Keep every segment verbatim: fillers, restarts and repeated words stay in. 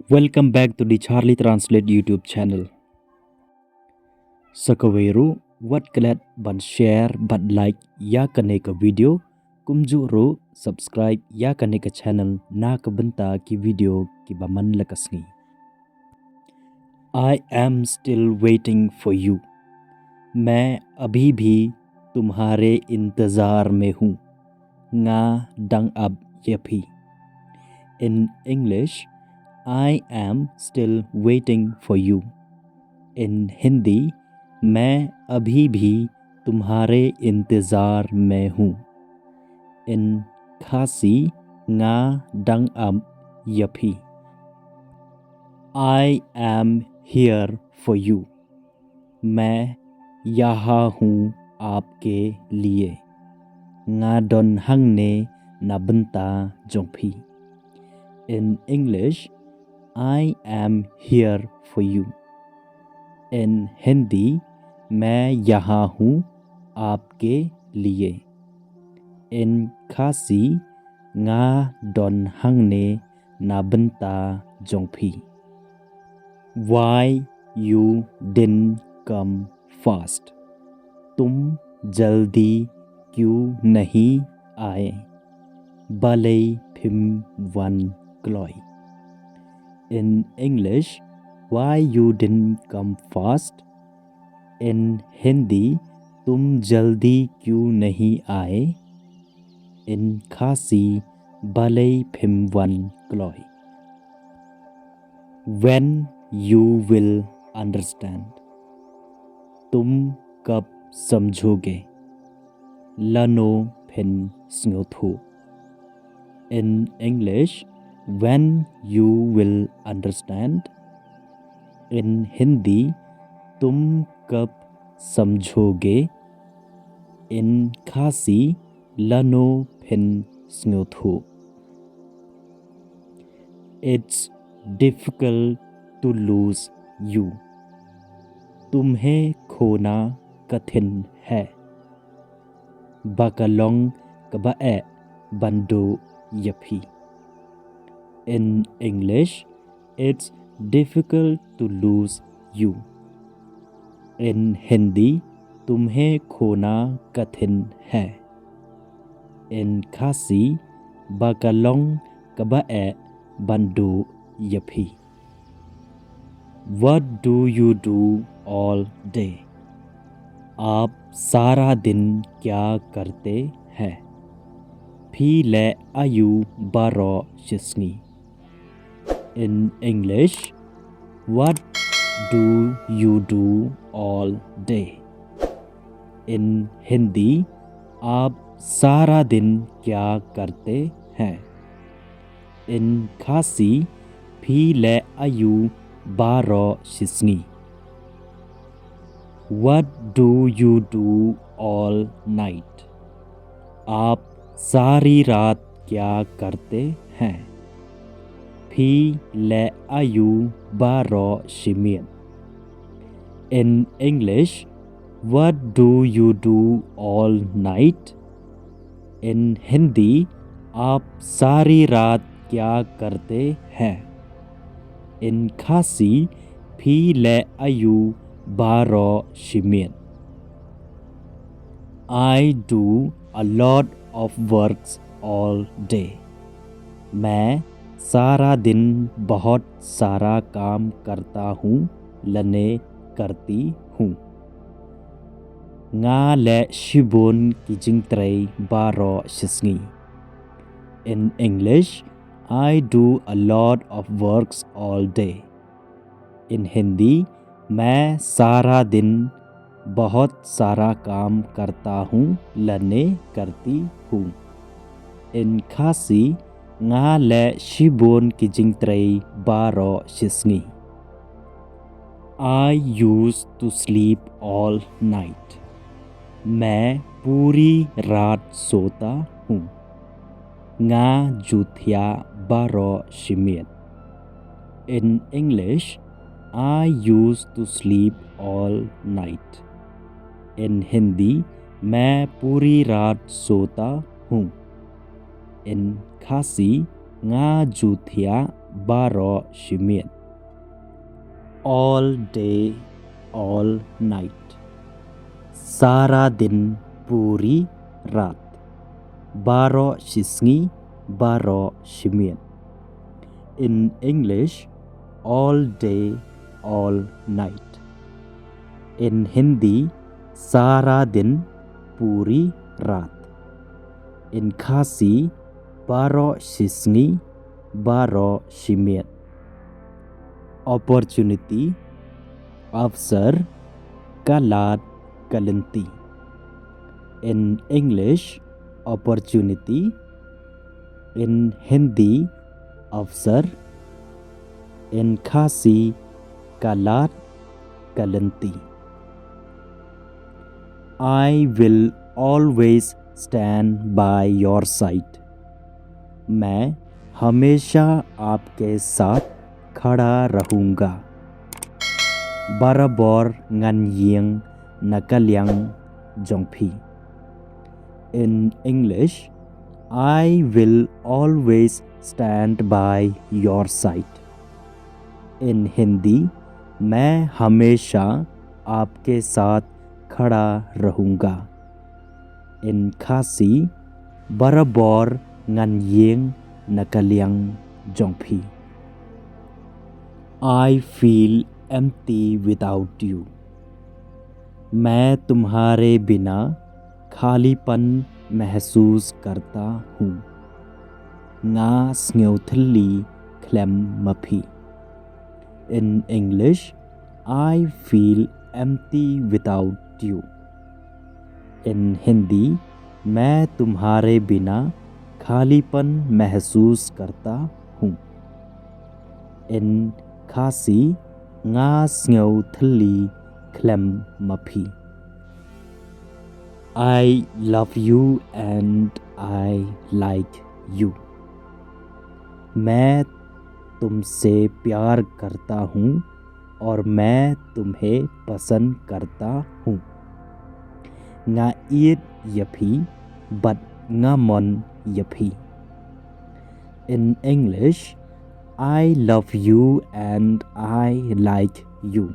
Welcome back to the Charlie Translate YouTube channel. Sa kawei ruh, wat klet ban share bad like ïa kane ka video, kumjuh ruh subscribe ïa kane ka channel na ka bynta ki video kiba man la ka sngi. I am still waiting for you. मैं अभी भी तुम्हारे इंतजार में हूँ. Nga dang ap ïa phi. In English, I am still waiting for you. In Hindi, मैं अभी भी तुम्हारे इंतजार में हूँ. In Khasi, nga dang ap ïa phi. I am here for you. मैं यहाँ हूँ आपके लिए. Nga don hangne na bynta jong phi. In English, I am here for you. In Hindi, मैं यहाँ हूँ आपके लिए. In Khasi, nga don hangne na bynta jong phi. Why you didn't come fast? तुम जल्दी क्यों नहीं आए? Balei phim wan kloi? In English, why you didn't come fast? In Hindi, तुम जल्दी क्यों नहीं आए? In Khasi, balei phim wan kloi? When you will understand? तुम कब समझोगे? Lano phin sngewthuh? In English, when you will understand. In Hindi, तुम कब समझोगे? In Khasi, lano phin sngewthuh? It's difficult to lose you. तुम्हें खोना कठिन है. Ba ka long kaba eh ban duh ïa phi. In English, it's difficult to lose you. In Hindi, तुम्हें खोना कठिन है. In Khasi, ba ka long kaba eh ban duh ïa phi. What do you do all day? आप सारा दिन क्या करते हैं? Phi leh aïu baroh shisngi? In English, what do you do all day? In Hindi, आप सारा दिन क्या करते हैं? In Khasi, phi leh aïu baroh shisngi? What do you do all night? आप सारी रात क्या करते हैं? Phi leh aïu baroh shi miet? In English, what do you do all night? In Hindi, आप सारी रात क्या करते हैं? In Khasi, phi leh aïu baroh shi miet? I do a lot of works all day. मैं सारा दिन बहुत सारा काम करता हूँ, lane करती हूँ. Nga leh shibun ki jingtrei baroh shisngi. In English, I do a lot of works all day. In Hindi, मैं सारा दिन बहुत सारा काम करता हूँ, lane करती हूँ. In Khasi, nga leh shibun ki jingtrei baroh shisngi. I used to sleep all night. मैं पूरी रात सोता हूँ. Nga ju thiah baroh shi miet. In English, I used to sleep all night. In Hindi, मैं पूरी रात सोता हूँ. In Khasi, nga ju thiah baroh shi miet. All day, all night. Sara din puri rat. Baroh shi sngi, baroh shi miet. In English, all day, all night. In Hindi, sara din puri rat. In Khasi, baroh shi sngi, baroh shi miet. Opportunity, अवसर, ka lad, ka lynti. In English, opportunity. In Hindi, अवसर. In Khasi, ka lad, ka lynti. I will always stand by your side. मैं हमेशा आपके साथ खड़ा रहूँगा. Barabor ngan ïeng na ka liang jong phi. In English, I will always stand by your side. In Hindi, मैं हमेशा आपके साथ खड़ा रहूँगा. In Khasi, barabor ngan ïeng na ka liang jong phi. I feel empty without you. मैं तुम्हारे बिना खालीपन महसूस करता हूँ. Nga sngewthylli khlem ma phi. In English, I feel empty without you. In Hindi, मैं तुम्हारे बिना खालीपन महसूस करता हूँ. In Khasi, nga sngewthylli khlem ma phi. I love you and I like you. मैं तुमसे प्यार करता हूँ और मैं तुम्हें पसंद करता हूँ. Nga ïeit ïa phi bad nga mon ïa phi. In English, I love you and I like you.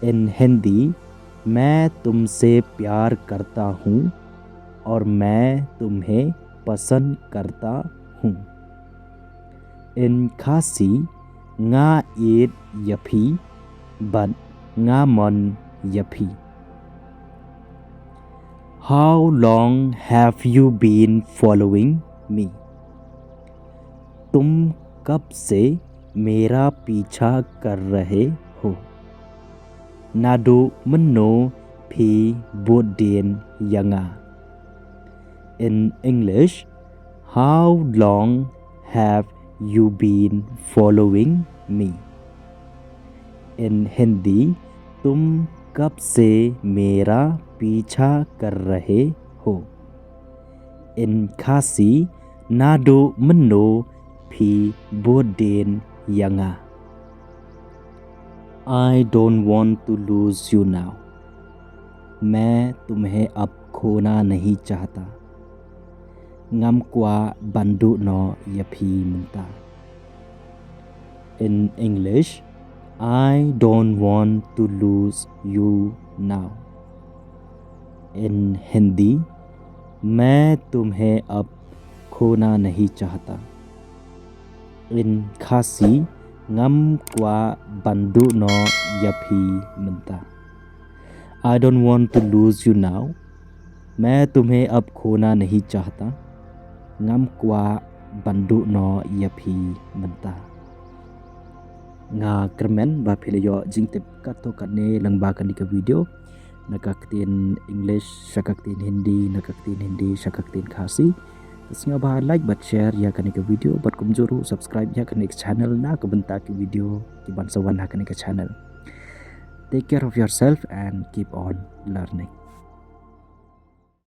In Hindi, मैं तुमसे प्यार करता हूँ और मैं तुम्हें पसंद करता हूँ. In Khasi, nga ïeit ïa phi bad nga mon ïa phi. How long have you been following me? तुम कब से मेरा पीछा कर रहे हो? Naduh mynno phi bud dien ïa nga? In English, how long have you been following me? In Hindi, तुम कब से मेरा पीछा कर रहे हो? In Khasi, naduh mynno phi bud dien ïa nga? I don't want to lose you now. मैं तुम्हें अब खोना नहीं चाहता. Ngam kwah ban duh noh ïa phi mynta. In English, I don't want to lose you now. In Hindi, मैं तुम्हें अब खोना नहीं चाहता. In Khasi, ngam kwah ban duh noh ïa phi mynta. I don't want to lose you now. मैं तुम्हें अब खोना नहीं चाहता. Ngam kwah ban duh noh ïa phi mynta. Nga kyrmen ba phi la ïoh jingtip katto katne lyngba kane ka video, na ka ktien English sha ka ktien Hindi, na ka ktien Hindi sha ka ktien Khasi. Te sngewbha like bad share ïa kane ka video bad kumjuh ruh subscribe ïa kane ka channel na ka bynta ki video kiban sa wan ha kane ka channel. Take care of yourself and keep on learning.